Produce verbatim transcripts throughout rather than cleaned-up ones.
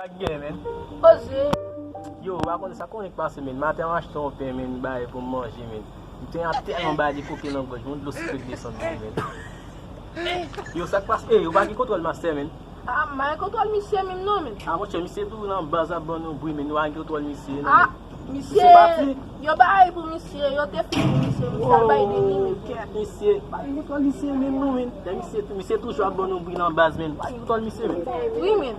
Sa k gen, men? Poze. Yo, w pa konn sa konnen k pase, men. Maten an, m achte yon pen, men, m bay pou m manje, men. M te an tèlman bay de koke nan gòj, yon dlo sik desann mwen, men. Yo, sa k pase? Ey, yo pa gen kontwòl mastè, men. Ah, m pa gen kontwòl misye menm non, men. Ah, monchè, misye toujou nan baz ap ban nou bri, men. Nou pa gen kontwòl misye, non, men. Misye, yo bay pou misye, yo te fou pou misye, misye al bay de li, men. Kèt, misye, pa gen kontwòl misye menm, non, men. Lè misye, misye toujou ap ban nou bri nan baz, men. Pa gen kontwòl misye, men. Wi, men.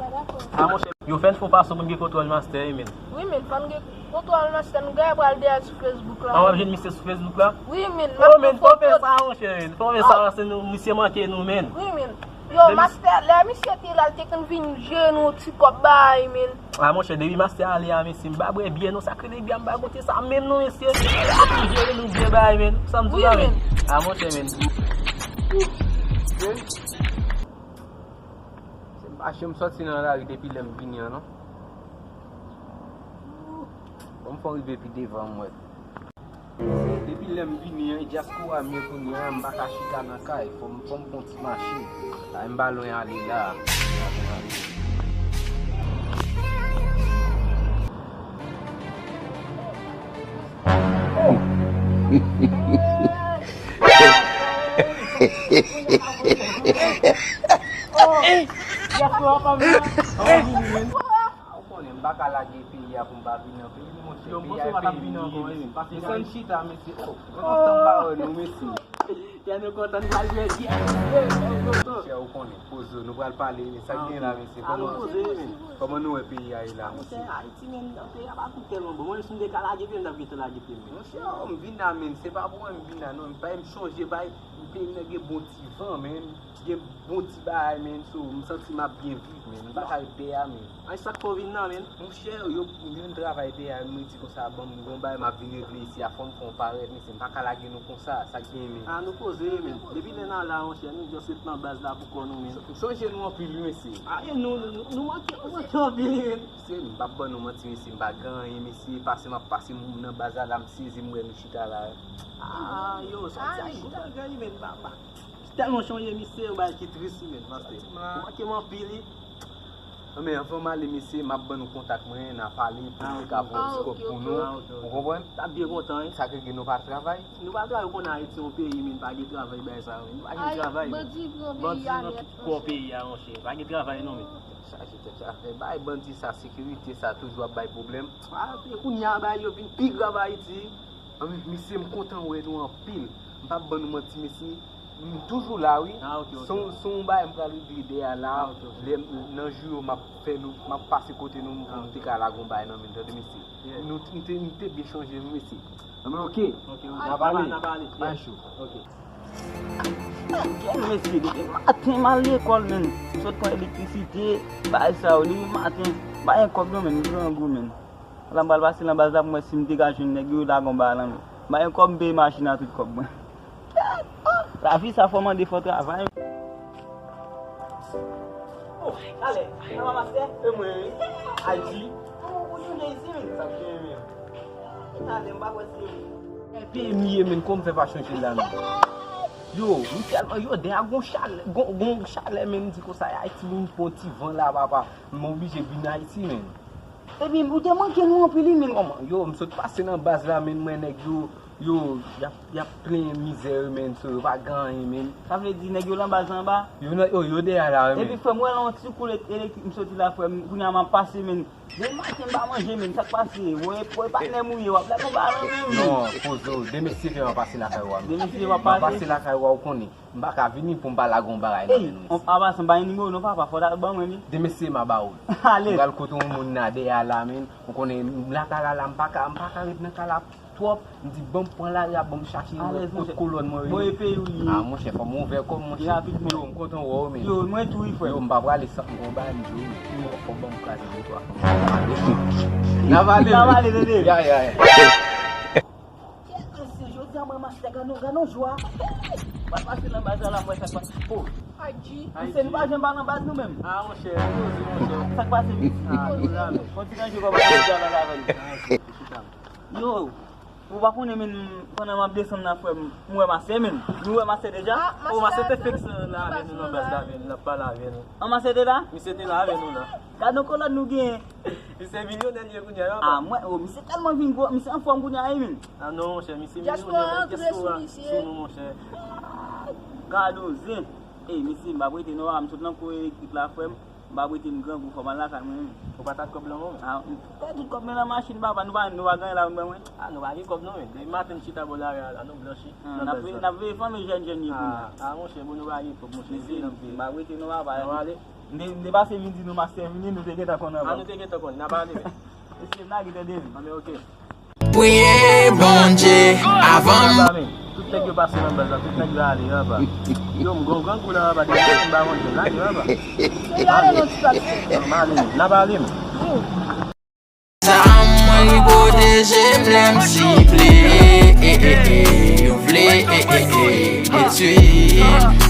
Ah, monchè, yo fè n fè yon fason pou n gen kontwòl mastè, wi, men. Wi, men, fò n gen kontwòl mastè, nou genlè pral dèyè l sou Facebook la. Ah, w ap jwenn misye sou Facebook la? Wi, men, m ap pran foto. Oh, men, fò w fè sa, monchè, men. Fò w fè sa, paske nou, misye manke nou, men. Wi, men. Yo, mastè, lè misye te la, l te konn vin jere nou yon ti kòb bay, men. Ah, monchè, depi mastè ale a, mesye, m pa bwè byè, non, sa k rele byè, m pa goute sa menm, non, mesye. L ap vin jere nou byè bay, men. Sa m di w la, men. Ah, monchè, men. Se m pa janm sòti nan lari depi lè m vini an, non. Bon, m fò rive pi devan, m wè. Depi lè m vini an, e dyaspora m ye kounye a, m pa ka chita nan kay, fò m, fò m pran ti mache. A, m pa lwen ale la. Dyaspora pa m nan. Ou konnen, m pa ka lage peyi a pou m pa vin nan peyi m, monchè. Yo, peyi a e peyi m ye, mesye. Desann chita, mesye. Oh, mwen kontan m pa wè nou, mesye. Kè nou kontan, nou pral jwe byè, mesye. Monchè, ou konnen, poze, nou pral pale, men sa k gen la, mesye? Kòman, kòman nou wè peyi a ye la, mesye? Monchè, Ayiti, men, peyi a pa fout tèlman bon. Mwen, si m te ka lage peyi m, m t ap gentan lage peyi m, men. Monchè, oh, m vin la, men, se pa pou mwen m vin la, non. M pa, m chonje, bay, peyi m nan gen bon ti van, men. Gen bon ti bagay, men, so, m santi m ap byen viv, men. M pa ka ret dèyè, men. Ay, sa k fè w vin nan, men? Monchè, yo, m jwenn travay dèyè, m redi konsa, ban m yon bagay, m ap vin regle isi a, fò m fè yon parèt, mesye, m pa ka lage nou konsa, sa k gen, men. A, nou poze, men. Depi lè n al la, monchè, nou just ret nan baz la pou kò nou, men. Sonje nou anpil, wi, mesye. A, e nou, nou, nou, nou manke, nou manke anpil, men. Mesye, m p ap ban nou manti, mesye, m pa gen anyen, mesye, pase m ap pase m nan baz la, la, m sezi, m wè nou chita la. A, yo, sa ti a chita, granmoun, men, papa. Tèlman chonje misye, yon bagay ki tris, wi, men, mastè. Ou manke m anpil, wi. Men, anvan m ale, mesye, m ap ban nou kontak mwen, n a pale, pou nou te ka pran yon ti kòb pou nou. Ou konprann? T ap byen kontan, wi. Sa k gen, nou pa travay? Nou pa travay, ou konnen Ayiti yon peyi, men, pa gen travay, bagay sa yo, men. Nou pa gen travay, men. Bandi pran peyi a nèt, monchè. Bandi nan tout kò peyi a, monchè. Pa gen travay, non, men. Chaje tèt, chaje tèt. Bay bandi sa, sekirite sa, toujou ap bay pwoblèm. A, kounye a, bagay yo vin pi grav Ayiti. Anben, mesye, m kontan wè nou anpil. M p ap ban nou manti, mesye. M toujou la, wi. A, ok, ok. Se yon, se yon bagay m pral regle dèyè la. A, ok, ok. Lè m, nan jou yo, m ap fè nou, m ap pase kote nou, m, pou nou te ka lage yon bagay nan men, tande, mesye. Yeah. Nou, m te, m te byen chonje nou, mesye. Anben, ok. Ok, ok. N a pale. N a pale. Bay cho. Ok. Kèt, mesye, depi maten m al lekòl, men. M sot pran elektrisite, bagay sa yo, depi maten. M pa gen kòb, non, men, m grangou, men. La m pral pase nan baz la pou m wè si m te ka jwenn nèg yo lage yon bagay lan men. M pa gen kòb, m peye machin a tout kòb mwen. Lavi sa fò mande, fò travay. Oh, talè, sa va, mastè? E mwen, wi. Ayiti. Ou, ou chonje isi, men? Sa k gen, men? Talè, m pa kwè se ou. Epi m ye, men, kòman m fè pa chonje la, men? Yo, m tèlman, yo, dèyè gon chalè, gon, gon chalè, men, m di konsa, Ayiti, m pran ti van la, papa. M oblije vin Ayiti, men. Epi, ou te manke nou anpil, wi, men. Kòman? Yo, m sot pase nan baz la, men, m wè nèg yo, yo, y ap, y ap plenyen mizè yo, men, so yo pa gen anyen, men. Sa vle di nèg yo nan baz la anba? Yo nan, yo, yo dèyè la, wi, men. Epi, frè m, wè la yon ti koule elektrik, m soti la, frè m, kounye a m ap pase, men. Depi maten m pa manje, men, sa k pase? Wè, wè, patnè m ou ye, w ap lage yon bagay lan men, men. Non, poze w, demen si Dye vle m ap pase lakay ou a, men. Demen si Dye w ap pase? M ap pase lakay ou a, ou konnen. M pa ka vini pou m pa lage yon bagay nan men nou, mesye. Ey, an pasan, m pa gen nimewo w non, papa, fò w ta ban mwen li. Demen si m a ba ou l. Ale. M pral kote yon moun la dèyè a la, men. Ou konnen, m lakay la, la, m pa ka, m pa ka ret nan kay la twòp. M di, ban m pran lari a, ban m chache yon lòt kot kolòn mwen rele. Bon, e peyi w li ye. A, monchè, fò m ouvè kò m, monchè. Rapidman. Yo, m kontan wè w, men. Yo, mwen tou, wi, frè. Yo, m pa prale san m gon bagay m di w, men. Fò, fò ban m kraze moto a. N a pale, men. N a pale, tande. Ya, ya, ya. Kèt mesye, jodi a mwen mastè, gade yon, gade yon jwa. Mwen pase nan baz la, mwen sa k pase. Oh. Ayiti. Mesye, nou pa janm pa nan baz nou menm. A, monchè, poze, monchè. Sa k pase, mesye? A, nou la, men. Fò ti ranje kò, pa nan baz la avè nou. A, chita, chita. Yo. Ou pa konnen, men, pandan m ap desann la, frè m, m wè Masè, men. Nou wè Masè deja? Ah, Masè la, la. Oh, Masè te fiks la avè nou nan baz la, avè nou, n ap pale avè nou. An, Masè te la? Misye te la avè nou la. Gad yon kolòn nou genyen. Misye milyonè li ye kounye a, yo. Ah, mwen, oh, misye tèlman vin gwo, misye anfòm kounye a, wi, men. Ah non, monchè, misye milyonè, dyaspora antre sou misye. Sou nou, monchè. Gad yon zen. Ey, mesye, m p ap rete non, m sot nan kou elektrik la, frè m. M p ap rete, m grangou, fò m al lakay mwen menm. Ou pa t ak kòb lan, mwen? Ah, m pèdi tout kòb mwen nan machin, papa, nou pa, nou pa gen la, mwen, mwen. Ah, nou pa gen kòb non, men. Depi maten m chita bò lari a la, nou blanchi. Ah, n ap veye, n ap veye fanmi jèn jèn yo kounye a. Ah, ah, monchè, bon, nou pa gen kòb, monchè. Mesye, m p ap rete non, papa. Nou ale. M te, m te pase vin di nou Masè vini, nou te gentan konn anvan. Ah, nou te gentan konn, n ap ale, men. Mesye, m lage, tande m. Ah, men ok. Priye Bondye avan m. Tout nèg yo pase nan baz la, tout nèg yo ale, papa. Yo, m gon grangou la, papa, depi m pa konn lage, papa. Se ale non, ti papa. N ap ale, n ap ale, men. Zam mwen li pwoteje m lè m sible. Eh, eh, eh, yo vle, eh, eh, eh, detwi m.